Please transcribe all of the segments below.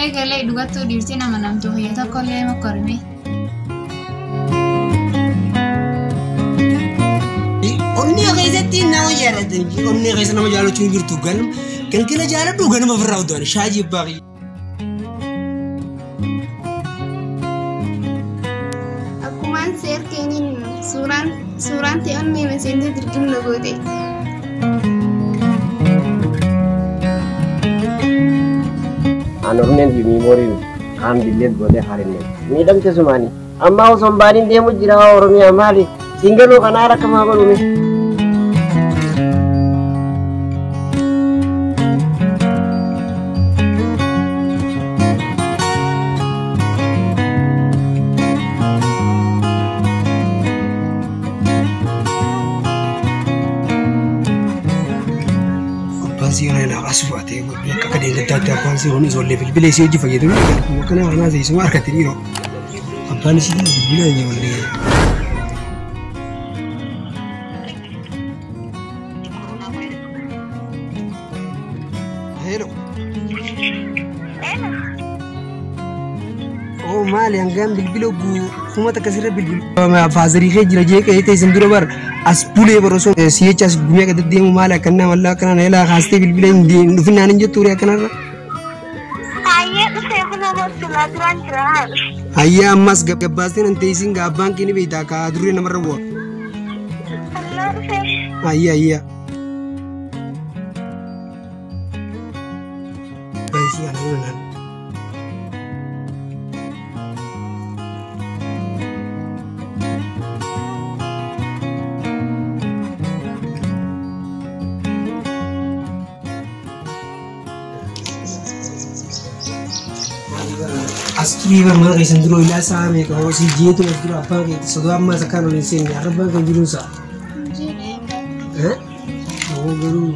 Eegalee dhugattuu dhiirtii nama namtuu kiyya tokkollee mokkorime. Onnee keessatti nama jaalladhan. Onnee keessa nama jaallachuu hin jirtu. Ganama galgala jaalladhu ganama ofirraa udaan shaayii abbaa kiyya. Akkumaan seer keeniin suuraan ta'e onnee na seentee dirqamna goote. An onneen fi miimooriin kaan billeen gootee haarinne. Miidhamte sumaani. Amma osoo hin baaniin deemu jira Oromiyaa maali? Siingaluu kanaa rakkamaa godhume. Abbaan seeraa naa asuu baatee akka akka deeggartaatti abbaan seeroon ijoollee bilbilee isii hojii fayyadamu. Akkana kanaa seesuma harkatti dhiiroo. Abbaan isii bilbila ijoollee. Hello. Oh maali hangaan bilbila kuma takka sirra bilbilu. Faazarii kee jira jee qe'ee teessan dura bar as bulee bar osoo si'echa as gumee gadi deemu maali akkana mallaa akkana na ilaa kaastee bilbila hin dhufinnaan hin jettu akkanarra. Baay'ee dhufee kun silaa duraan jira. Hayyaa ammas gabbaastee nan teessin gaa abbaan kee ni beektaa kaa duree namarra bu'a. Silaa dhufee. Hayyaa hayyaa. Baay'ee ana yoo naan. As turii bar mana keessan duroo ilaa sa'a meeqa hoo si jeetu as dura abbaan keetti sodaa ammaas akkaan ol hin seenne har'a abbaan kan jiruun sa'a. Oo garuu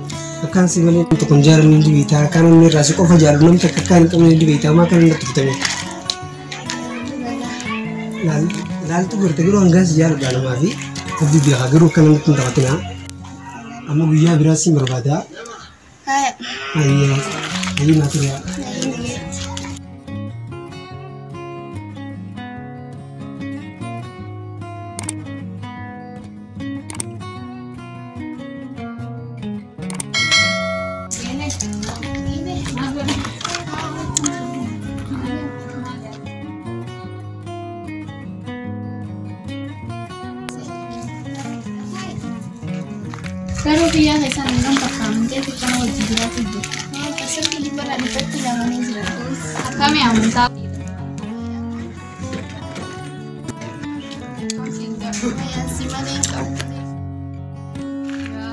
akkaan si malee tokko hin jaalanne ni beektaa akkaan inni irraa si qofa jaalatu namni takka akkaan hin qabne ni beektaa ammaa kana natti fitame. Laaltu garte garuu hangaan si jaaladha namaa fi rabbi beekaa garuu akkana natti hin taphatinaa. Amma guyyaa biraa si barbaada. Haya. Ayyaa ayyaa naa ture. Garuu biyya keessan hangam takka amantee xiqqoo wajjin jiraatu jiru. Parsantii dhibbarraa dhibbatti lamanii jira. Akkami amantaa? Si malee hin qabu.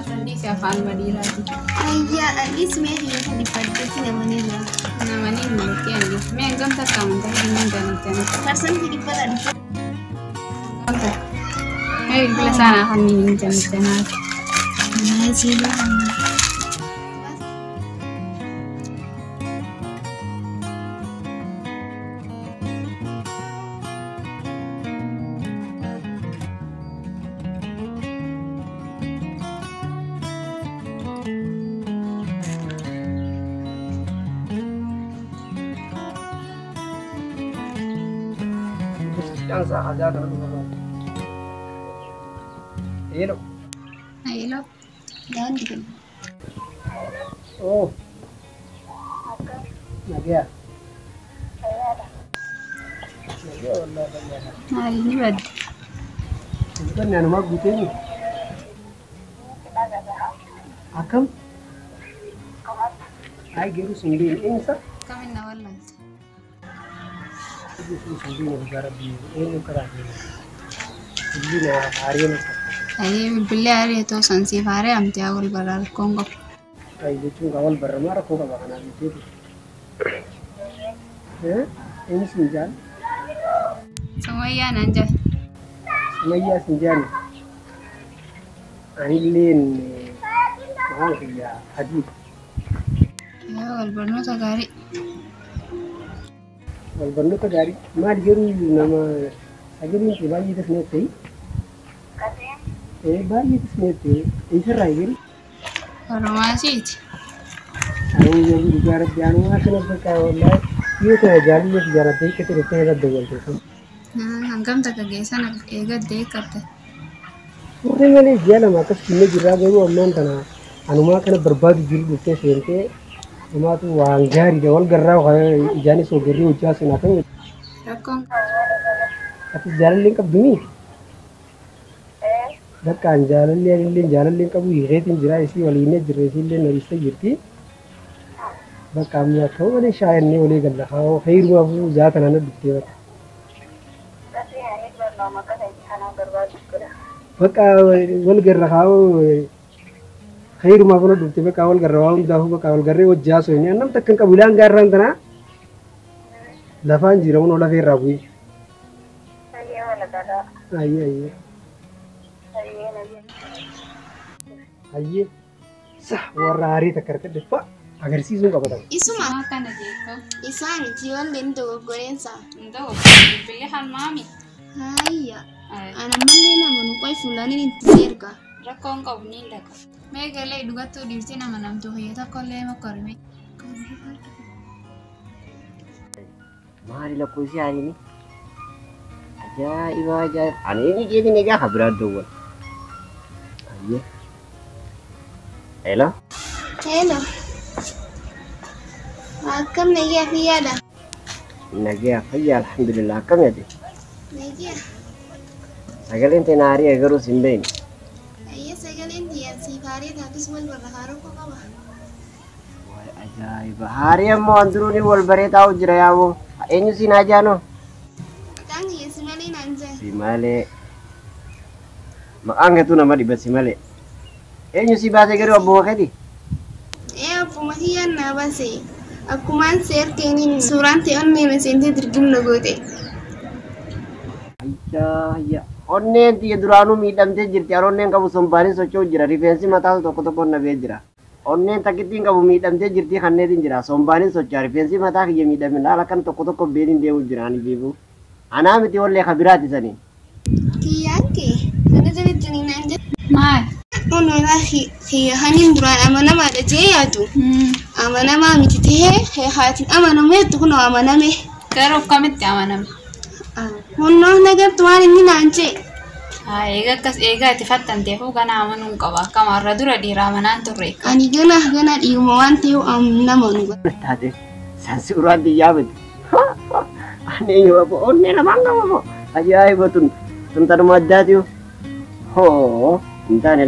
Sandii afaan badiiraati. Ayyaa anis mee hiyyeessa dhibbatti lamanii jira. Namanii hin malatti anni. Mee hangam takka amantaa hin dandeenye. Parsantii dhibbarraa dhibbatti. Mee bilbila isaanaa kan hin jannatanaati. Hello. Hello. Daandii kun. Oh. Nagaa. Nagaa wallahi fayyaadha. Maali ni badde? Dubbanni anumaa guuteeni. Akkam? Ay garuu sun beekne eenyusa? Akkamiin na wallaalte? Sun beekne dhugaa rabbii eenyu karaa deema. Bilbilli naa haaree na Ayee bilbilli haaree too san siif haaree amtee haa wal barraa rakkoon qabu. Ay jechuun gaa wal barramaa rakkoo qaba kanaaf jetteeti. Eenyu sin jaal? Sumayyaa naan jaal. Sumayyaa sin jaal. Anilleen maqaan kiyya Hadiidha. Yoo wal barnoota gaarii. Wal barnoota gaarii maal garuu nama sagaleen kee baay'ee tasneetti. Baay'ee tasneetti eessarraa garuu? Oromaasiiti. Anuu garuu dhugaa rabbi anuu akkana bakka wallaahi Yoo ta'e jaalallee fi jaalatee hiikkate dhuftee irra dawwalte. Hangam takka geessan eegaddee hiikkatte. Warri malee ji'a lama akkas kinnee jirraa garuu ammaan tana anumaa kana barbaadu jiru dhuftee seentee namaatu waan gaariidha wal garraa ijaanis ogarrii hojjaa seenaa kan. Rakkoon. Ati jaalallee hin qabdu mii? Bakka an jaalallee anillee jaalallee hin qabu hiikeetiin jira isii waliin jirra isiillee na dhiistee jirti. Bakka amma akka malee shaayannee walii galla heerumaafuu zaata nana dhuftee bakka. Bakka wal garra haa heerumaafuu na dhuftee bakka wal garra waa hundaafuu bakka wal garree hojjaa soofne annam takka hin qabu ilaan gaarraan tanaa lafaan jira hunoo lafee irraa bu'ee. Ayyee ayyee. Ayyee sa warra haarii takka harkadhe fa'a. Agarsiisuun qabatan. Isuma. Akkana jeettoo. Isaa miti walleen dogoggoreensa. Bilbilli harmaami. Hayya. Ana mallee nama nu qoy fuulaanin itti erga. Rakkoon qabu ni dhaqa. Mee galee dhugattuu dhiirtii nama namtu hiyya tokkollee makkorme. Maali lakkoofsi haariini? Ajaa'iba ajaa'iba. Ani inni jeetiin egaa kan biraa dawwal. Ayyee. Hello. Hello. Akkam nagaya fayyaadha? Nagaya fayyaa alhamdulillah akkam yaade? Nagaya. Sagaleen tee naarii garuu sin beekne. Ayyee sagaleen tiyya siif haarii taatus wal barra haaroo koo qaba. Waay ajaa'iba haarii ammoo an duruun wal baree taa'u jira yaaboo eenyu siin hajaanoo? Maqaan kiyya si malee naan jaa. Si malee. Maqaan keetuu nama dhiba si malee. Eenyu si baase garuu abbuma keeti? Ee abbuma kiyyaan naa baase. Akkumaan seerkeeniin suuraan ta'e onnee na seentee dirqamna goote. Ayyaa onneen tiyya duraanuu miidhamtee jirti. Ani onneen qabu sombaanin socho'u jira. Rifeensi mataa tokko tokko nabee jira. Onneen takkittiin qabu miidhamtee jirti kanneetiin jira. Sombaanin socho'a. Rifeensi mataa kiyya miidhame laala kan tokko tokko beetiin deemu jira ani beeku. Anaa miti wallee kabiraati sanii. Kiyyaan kee kana jalatti naan jedhu. Maal? Onoolaa kiyya haniin duraan amanamaadha jee yaadu. Amanamaa miti tahee haatiin amanameettu kunoo amaname. Garuu akkamitti amaname? Hunnoo nagartu waan inni naan jee. Eega akkas eegaa itti fattanteefuu gana amanuu hin qaba. Akkama har'a dura dhiira amanaan turre. Ani gana gana dhiiruma waan ta'eef nama nu. Taate san suuraan xiyyaa miti. Ani eenyu abbo onnee lamaan qaba moo ajaa'iba tun tun tanuma addaatiyu. Hoo hin taane.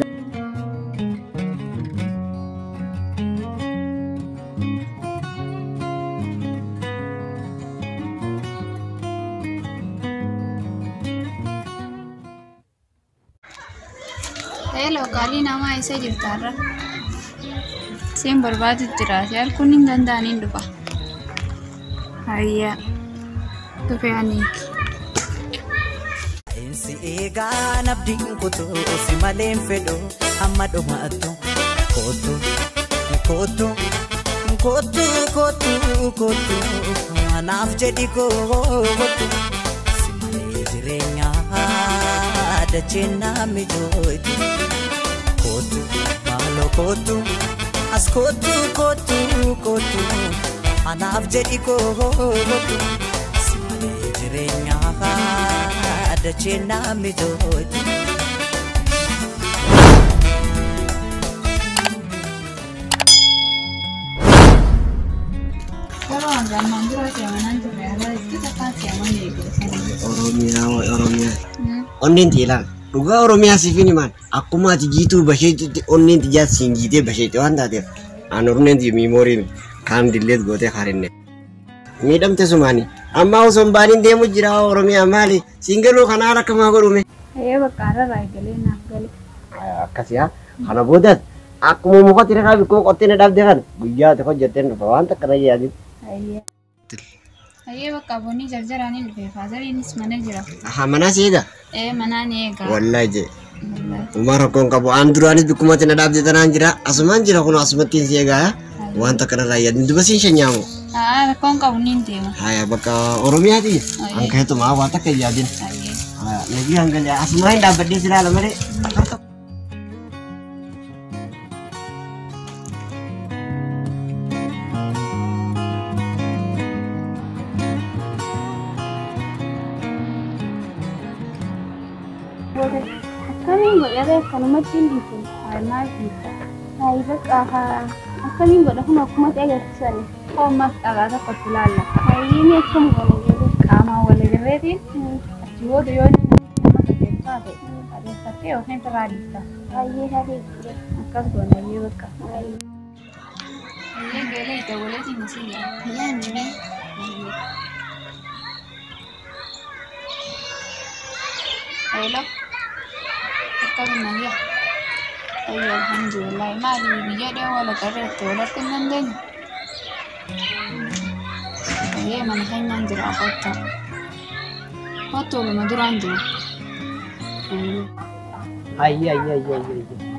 Hello, qaalii namaa eessa jirta har'a? Siin barbaadu jira. Si arguun hin danda'aniin dhufa. Hayya. Dhufee aniiki. Insi eegaa nabdiin kutuu si malee hin fedhu amma dhumaattu. Kootu kootu kootu kootu kootu anaaf jedhi kootu si malee jireenyaa dacheen na mijootu. Kootu maaloo kootu as kootu kootu kootu anaaf jedhi kootu si malee jireenyaa dacheen na mijootu. Yeroo hangammaan dura si amanaan turre har'a itti takkaan si amanee eegale. Oromiyaa waay Oromiyaa. Onneen tiyya ilaali. Dhugaa Oromiyaa siif hin himan. Akkuma ati jiituu basheetti onneen tiyyaa siin jiitee basheetti waan taateef. Ani onneen tiyya miimooriin kaan dilleet gootee harinne. Miidhamte sumaani. Amma osoo hin baaniin deemu jira Oromiyaa maali? Siin galuu kana haala akkamaa godhume? Ayyee bakka har'arraa eegalee naaf gale. Akkasii haa. Kana boodas akkuma muka xixiqqaa bikkoo qottee na dhaabde kana guyyaa ati hojjetteen dhufa waan takka na yaadin. Ayyee. Ayyee bakka boonii jarjaraan dhufe faazariinis mana jira. Aha manaa si eega? Ee manaa ni eega. Wallaahi jee. Uumaa rakkoon qabu aan duraanis bikkuma ati na dhaabde tanaan jira asumaan jira kun asumattiin si eegaa waan takka narraa yaadin duba siin shanyaamu. Haa rakkoon qabu niin deema. Haya bakka Oromiyaati. Hankeetuma waan takka hin yaadin. Ayyee. Nagii hangalee asumaa hin dhaabbadhee si ilaala malee. Booda akkamiin godhee akkanumatti hin dhiisu? Hayi maal dhiisa? Hayi bakka akkamiin godha kun akkuma ta'e agarsiisani. Hoommas dhagaa tokkotti ilaalla. Hayi ni akkam goona jedhe. Qaamaan wal agarreetiin achi booda yoo inni nama qajeelchaa ta'e qajeelfattee yookiin firraa dhiista. Hayyee hafe jedhe. Akkas goona hayyee bakka. Hayyee galee dawwaleetiin isin yaa. Yaanni. Hello. Akkamiin nagaya? Ayyo alhamdulillah. Maali biyya dhiyoo wal agarreetti wal arguu hin dandeenyu? Ayyee mana keenyaan jira kottaa. Kottu waluma duraan jira. Ayyee. Ayyee ayyee ayyee ayyee.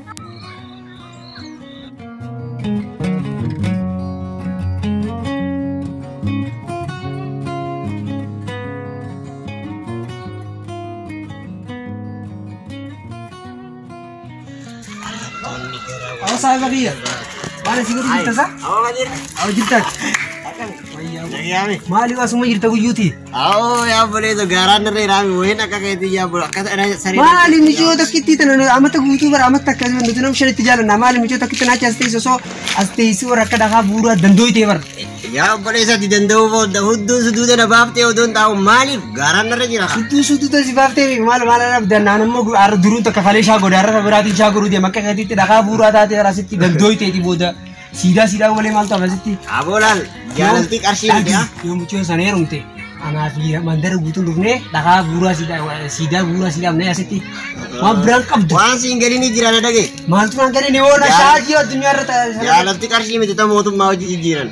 Awo saahiba kiyya. Maal asii godhu jirta saa? Awwa Kadir. Awo jirtaati. Nagayaame. Maali asuma jirta guyyuuti? Awoo yaa boleeto gaaraan irra iraami wayin akka keetii yaa bolo akka saree. Maali michoo takkitti tana amata guutuu bara amata akka nuti nam shanitti jaalanna maali michoo takkitti naachi as teessu osoo as teessi warra akka dhagaa bu'uuraa dandooyitee bara. Yaa obboleessa ati danda'uu booda hudduu suduuda na baaftee odoo hin taa'u maaliif gaaraan irra jira? Hudduu suduuda si baaftee maal maal arabdan naan ammoo arra duruun takka kalee shaa godhe arra biraatiin shaa godhu deema akka keetitti dhagaa bu'uuraa taatee asitti dandooyiteeti booda siidaa siidaa malee maaltu hafa asitti. Aboo laal jaalaltii qarshii miti haa? Yoo mucaan sana heerumte anaa fi mandara guutuun dhufnee dhagaa bu'uuraa siidaa bu'uuraa siidaa amnee asitti waan biraan qabdu. Waan siin galiin jira na dhagaye. Maaltu waan galiin oola shaajii addunyaa irra ta'a. Jaalaltii qarshii miti ta mootummaa hojii jijjiiran.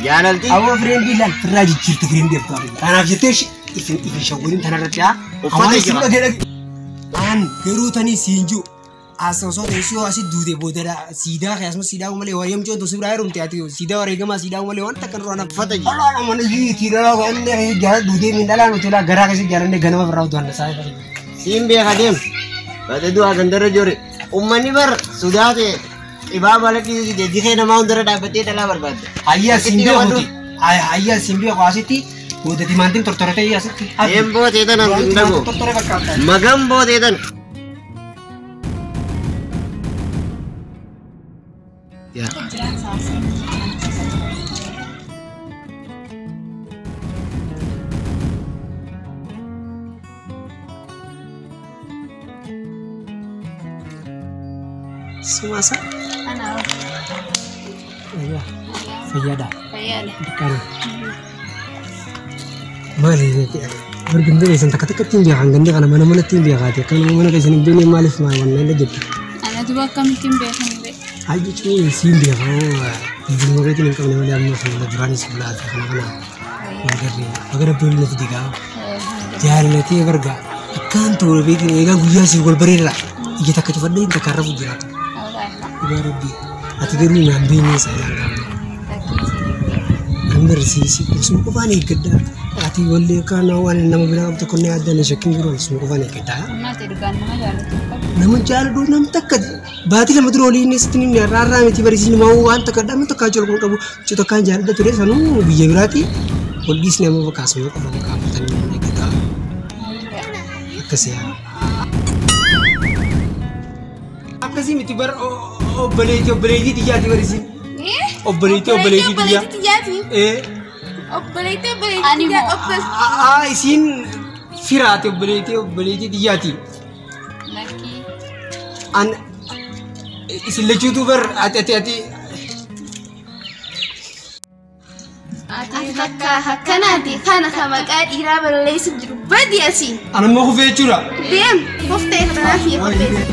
Jaalaltii. Aboo fireen laal firraa jijjiirtu fireen deemtu. Kanaaf jettee ifin shawwaniin tanarratti haa. Uffata jira. Aan garuu tanii siin jiru. As osoo teessoo asi duute booda siidaa akkasumas siidaa malee wareegam mucaan tosii biraa heerumte ati siidaa wareegamaa siidaa malee waan takka nurraa Uffata jira. Alaa mana jiitii dhalaa waan jaala duutee min dhalaa nuti laa garaa keessa jaalannee ganama birraa utuu annasaa. Siin beeka deem. Bate du'aa gandarra joore. Uummanni bar sodaate dhibaa baladhii dikee namaa hundarra dhaabbattee dhalaa barbaadde. Hayyaa siin beekuti. Hayyaa siin beeku asitti booda timaantiin tortoratee asitti. Deem bootee tana hin dhagu. Tortoree fakkaata. Magan bootee tana. Jiraan saasii. Sumasa. Ana Ayyaa. Fayyaadha. fayyaadha. Kana. Maali bar ganda keessan takka takkatti hin beekan ganda kana mana manatti hin beekaati akkana mana keessan hin beekne maaliif maal wannan irra jirti. Ana duba akkamittiin beekan bee? Haa jechuun siin beekaa bilbiluma keetiin hin qabne malee amma fuula duraanis fuula kana kana wal garree baga rabbi waliin natti digaa jaalatee barga akkaan toora beekin eegaa guyyaa siin wal bareerra ija takka cufadhee takka arrafu jiraata. Dhugaa rabbi ati garuu naan beekne isaa ilaalaa. An barsiisi suma qofaan eeggadha. Ati wallee kana waan nama biraa qabdu tokko ne addaan shakkiin jiru suma qofaan eeggadha. Ammaati dhugaan nama jaallatu qabu. Nama jaalladhu nam takka baatii lama dura olii inni sitti inni arraa miti barsiisni maa waan takka dhamni takka jiru kun qabu mucaa takkaan jaalladha ture sanuu biyya biraati wal dhiisni amma bakka suma qofa bakka hammatanii eeggadha. Akkasii yaa. Akkasii miti bar obboleettii obboleettii xiyyaati barsiisni. Obboleettii obboleettii xiyyaa. Xiyyaati. Ee. Obboleettii obboleettii Ani xiyyaa moo- obboleettii. Aa isiin firaate obboleettii obboleettii xiyyaati. Lakkii. An isin lachuutu bar ati ati ati Ati takka akkanaati kana ka maqaa dhiiraa balleessu jiru badi asii. An ammoo kufee jechuudha. Deem koftee kanaaf qopheesse.